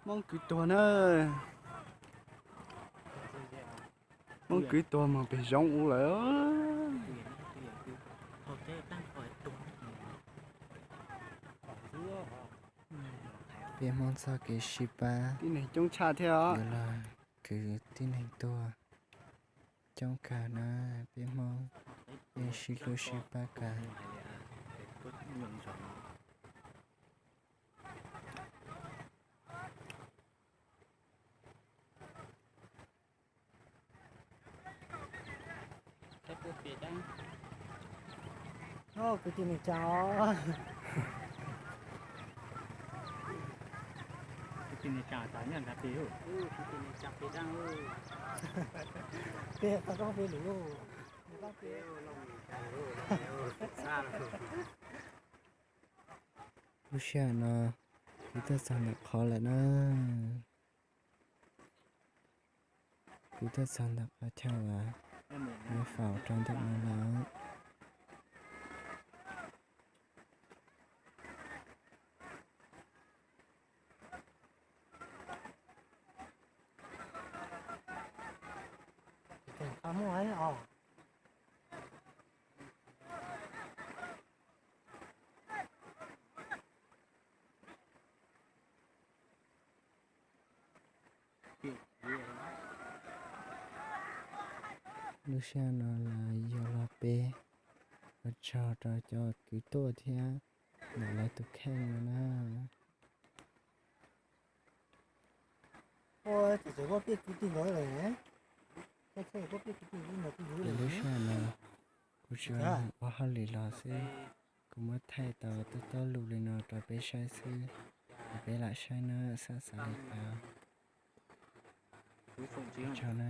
Hmoob kwv tuag na. Hmoob kwv tuag mus pem zoov ub lawm. Peb Hmoob txoj kev sib pab, tib neeg coob tshaj thiab os, los kwv tib neeg tuag coob kawg na. Peb Hmoob yeej sib hlub sib pab kawg. Kwv tij neej tsa, kwv tij neej tsa nyob nrad pem, kwv tij neej tsa pem dab, pem tau koj pem lus. Lub sij hawm no kuv tuaj txog ntawm qhov lawm na. Kuv tuaj txog ntawm qhov chaw uas lawv faus rau ntawm no lawm. Lub sij hawm no los yog los peb ua tsaug rau cov kwv tuaj thiab ntawm lawv tus kheej no na. Lub sij hawm no kuv tsuas ua hauj lwm los xwb, kuv muab thaij tau tej txoj lus li no rau peb saib xwb, es peb lam saib na, xav xav li cas. Tsaug na.